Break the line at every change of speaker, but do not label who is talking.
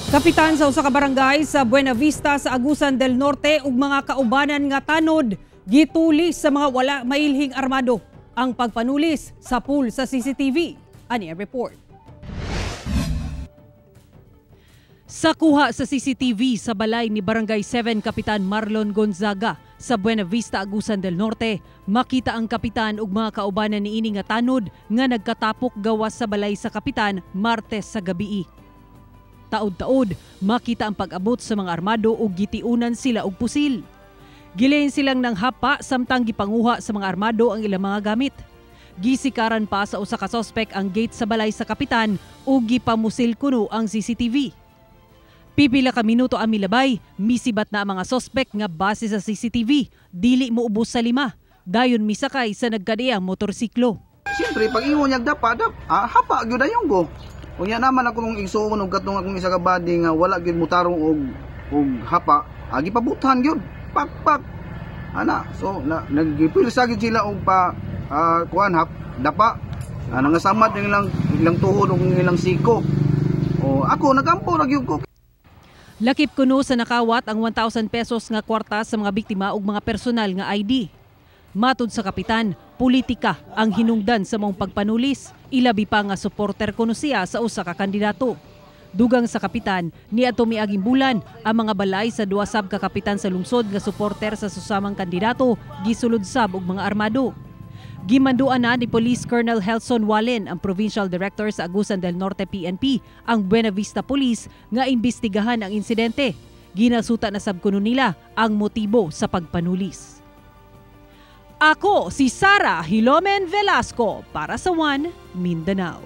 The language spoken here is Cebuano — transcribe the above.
Kapitan sa usa ka barangay sa Buena Vista sa Agusan del Norte ug mga kaubanan nga tanod gitulis sa mga wala mailhing armado. Ang pagpanulis sapul sa CCTV. Ani ang report. Sa kuha sa CCTV sa balay ni Barangay 7 Kapitan Marlon Gonzaga sa Buena Vista, Agusan del Norte, makita ang kapitan ug mga kaubanan niini nga tanod nga nagkatapok gawas sa balay sa kapitan Martes sa gabii. Taod-taod, makita ang pag-abot sa mga armado ug gitiunan sila og pusil. Gilain silang nang hapa samtang gipanguha sa mga armado ang ilang mga gamit. Gisikaran pa sa usa ka sospek ang gate sa balay sa kapitan ug gipamusil kuno ang CCTV. Pipila ka minuto ang milabay, misibat na ang mga sospek nga base sa CCTV, dili moubos sa 5. Dayon misakay sa nagkadiyang motorsiklo.
Siyempre, pag ingon niya dapa, hapa gyud ayon go. Unya naman ako nung igsuon og katong akong isa ka body nga wala gyud motarong og hapa, gipabutan gyud. Pak pak. Ana, so na, nagipilsa gyud sila og pa kuan hap dapa. Nangasamad ang ilang tuhod ug ilang siko. O ako nagampo ra gyud ko.
Lakip kuno sa nakawat ang 1,000 pesos nga kwarta sa mga biktima ug mga personal nga ID. Matud sa kapitan, politika ang hinungdan sa maong pagpanulis. Ilabi pa nga suporter kuno siya sa usa ka kandidato. Dugang sa kapitan, niadto miaging bulan ang mga balay sa duha sab ka kapitan sa lungsod nga suporter sa susamang kandidato gisulod sab og mga armado. Gimanduan na ni Police Colonel Helson Wallen, ang Provincial Director sa Agusan del Norte PNP, ang Buena Vista Police nga imbestigahan ang insidente. Ginasuta na sab kuno nila ang motibo sa pagpanulis. Ako si Sara Hilomen Velasco para sa One Mindanao.